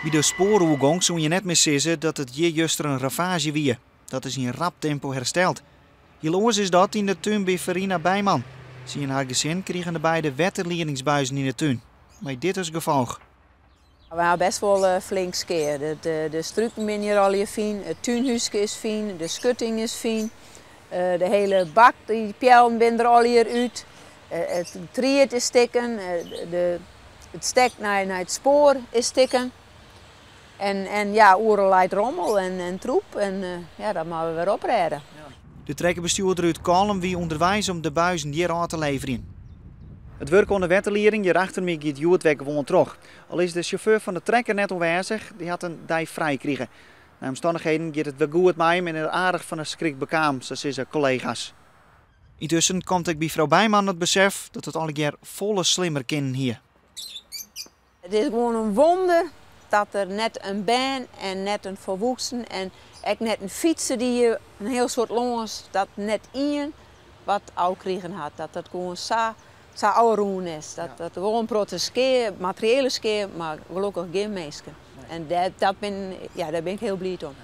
By de spoaroergong soene je net mear sizze dat it hjir juster in ravaazje wie. Dat is yn rap tempo hersteld. Hiel oars is dat yn de tún by Verina Bijman. Sy en har gesin krigen de beide wetterliedingsbuizen yn de tún. Mei dit as gefolch. We ha best wol flink skea. De struken binne hjir allegear fyn, it túnhúske is fyn, de skutting is fyn. De hiele bak, dy peallen binne der allegear út. It tried is stikken, it stek nei it spoar is stikken. En ja, oeral leit rommel en troep en ja, dat moatte we wer oprêde. De trekkerbestjoerder út Kollum wie ûnderweis om de buizen hjir ôf te leverjen. It wurk oan de wetterlieding hjir achter my giet hjoed wer gewoan troch. Al is de sjauffeur fan de trekker net oanwêzich, dy hat in dei frij krige. Nei omstannichheden giet it wer goed mei him en is aardich fan 'e skrik bekaam, sa sizze kollega's. Yntusken komt ek by frou Bijman it besef dat it allegear folle slimmer kinnen hie. It is gewoan in wonder dat der net in bern en net in folwoeksen en ek net in fytser dy't hjir in hiel soad lâns, dat net ien wat ôfkrigen hat. Dat dat gewoan sa ôfrûn is. Dat der wol in protte skea, materiële skea, mar gelokkich gjin minsken. En dêr, dat bin, ja, dêr bin ik hiel bliid om.